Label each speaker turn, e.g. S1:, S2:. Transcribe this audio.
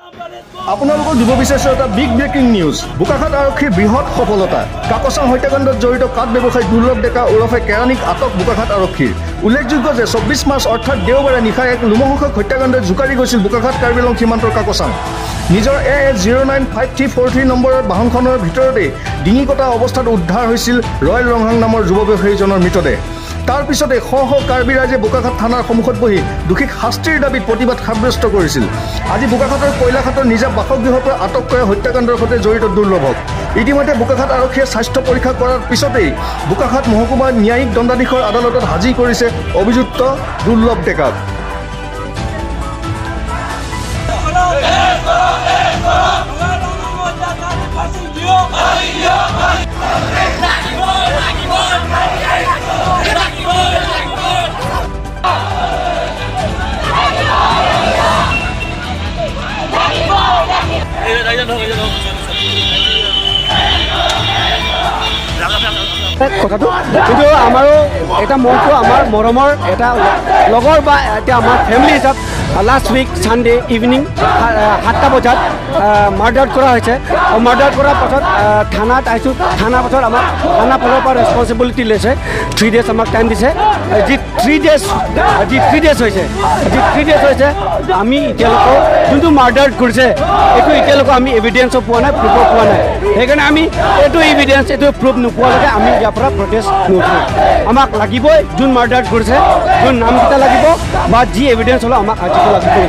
S1: আপোনালোকক দিব বিচাৰিছোঁ এটা বিগ ব্ৰেকিং নিউজ। বোকাখাত আৰক্ষীৰ বৃহৎ সফলতা। কাকচাং হত্যাকাণ্ডত জড়িত কাঠ ব্যৱসায়ী দুৰ্লভ ডেকা ওৰফে কেৰাণীক আটক বোকাখাত আৰক্ষীৰ। উল্লেখযোগ্য যে 24 মাৰ্চ অৰ্থাৎ দেওবাৰে নিশা এক লোমহৰ্ষক হত্যাকাণ্ডত জোকাৰি গৈছিল বোকাখাত কাৰ্বি আংলং সীমান্তৰ কাকচাং। নিজৰ AS 095343 নম্বৰৰ বাহনখনৰ ভিতৰতেই ডিঙি কটা অৱস্থাত উদ্ধাৰ হৈছিল ৰয়েল ৰংহাং নামৰ যুৱ ব্যৱসায়ীজনৰ মৃতদেহ। তাৰ পিছতে শ শ কাৰ্বি ৰাইজে বোকাখাত থানাৰ সন্মুখত বহি দোষীক শাস্তিৰ দাবীত প্ৰতিবাদ সাব্যস্ত কৰিছিল। আজি বোকাখাতৰ কয়লাখাতৰ নিজা বাসগৃহৰ পৰা আটক কৰে হত্যাকাণ্ডৰ সৈতে জড়িত দুৰ্লভক। ইতিমধ্যে বোকাখাত আৰক্ষীয়ে স্বাস্থ্য পৰীক্ষা কৰাৰ পিছতেই বোকাখাত মহকুমা ন্যায়িক দণ্ডাধীশৰ আদালতত হাজিৰ কৰিছে অভিযুক্ত দুৰ্লভ ডেকাক।
S2: কথাটো কিন্তু আমাৰো এটা মনটো আমাৰ মৰমৰ এটা লগৰ বা এতিয়া আমাৰ ফেমিলি হিচাপ লাষ্ট উইক ছানডে ইভিনিং 7টা বজাত মাৰ্ডাৰ কৰা হৈছে। মাৰ্ডাৰ কৰাৰ পাছত থানাত আহিছোঁ। থানাৰ পাছত আমাক থানা ফালৰ পৰা ৰেচপনচিবিলিটি লৈছে। 3 ডেজ আমাক টাইম দিছে। যি 3 ডেজ হৈছে আমি এতিয়ালৈকে যোনটো মাৰ্ডাৰ কৰিছে এইটো এতিয়ালৈকে আমি এভিডেঞ্চো পোৱা নাই, প্ৰুফো পোৱা নাই। সেইকাৰণে আমি এইটো এভিডেঞ্চ এইটো প্ৰুফ নোপোৱালৈকে আমি ইয়াৰ পৰা প্ৰটেষ্ট নুঠোঁ। আমাক লাগিবই যোন মাৰ্ডাৰ কৰিছে যোন নামকেইটা লাগিব বা যি এভিডেঞ্চ হ'লেও আমাক আজিটো লাগিবই।